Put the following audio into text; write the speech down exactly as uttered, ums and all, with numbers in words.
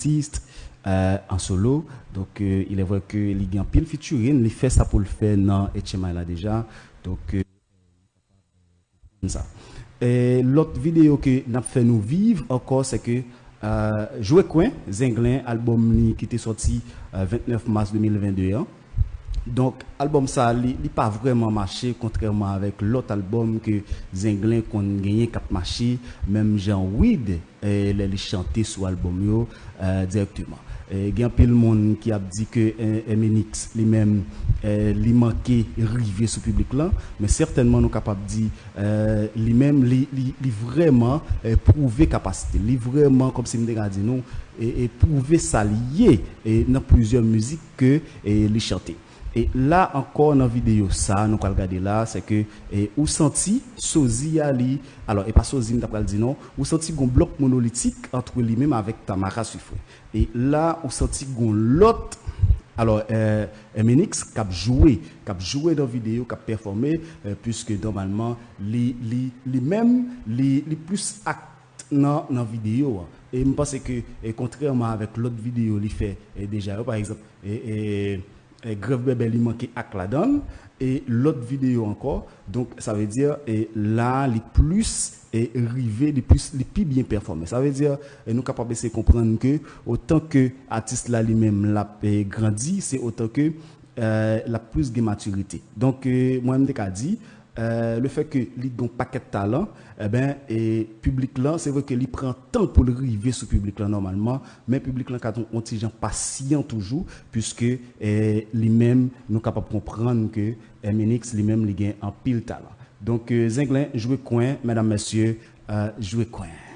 artiste, euh, en solo. Donc, euh, il est vrai que li gen anpil featuring, li fè sa pou l fè nan H M I la deja. Donc, euh, sa. E lòt videyo ke n ap fè nou viv ankò, se ke, euh, Jwe Kwen, Zenglen, albòm li ki te sòti, euh, vennèf mas de mil vennde an. Donk, albòm sa, li, li pa vrèman mache, kontrèman avèk lòt albòm ke Zenglen konn genyen k ap mache, menm jan Wid, eh, lè li chante sou albòm yo, eh, dirèkteman. Eh, gen anpil moun ki ap di ke, eh, Eminix, li menm, eh, li manke rive sou piblik lan, men sètènman nou kapab di, eh, li menm, li, li, li vrèman, eh, pwouve kapasite. Li vrèman, kòmsi m te ka di nou, e, e pwouve sa li ye, e nan plizyè mizik ke, e, li chante. E la ankò nan videyo sa, nou pral gade la, se ke, e, ou santi sozi a li, alò, e pa sozi m ta pral di non, ou santi gon blòk monolitik ant li menm avèk Tamara Suffren. E la, ou santi gon lòt, alò, eh, Eminix k ap jwe, k ap jwe nan videyo, k ap pèfòme, eh, puiske nòmalman, li, li, li menm, li, li plis ak nan, nan videyo an. E m panse ke, e, kontrèman avèk lòt videyo li fè, e, deja yo, pa egzanp, e, e, e, Grèv Bèbè li manke ak ladan l, e lòt videyo ankò. Donk, sa vle di, e, la, li plis, e, rive, li plis, li pi byen pèfòme. Sa vle di, e, nou kapab eseye konprann ke otan ke atis la li menm l ap, e, grandi, se otan ke, e, l ap plis gen matirite. Donk, e, mwen, m te ka di, eh, le fè ke li gen yon pakèt talan, e ben, e piblik lan, se vre ke li pran tan pou l rive sou piblik lan nòmalman, men piblik lan ka yon ti jan pasyan toujou, puiske, eh, li menm, nou kapab konprann ke Eminix, li menm, li gen anpil talan. Donk, eh, Zenglen, Jwe Kwen, medam, mesye, eh, Jwe Kwen.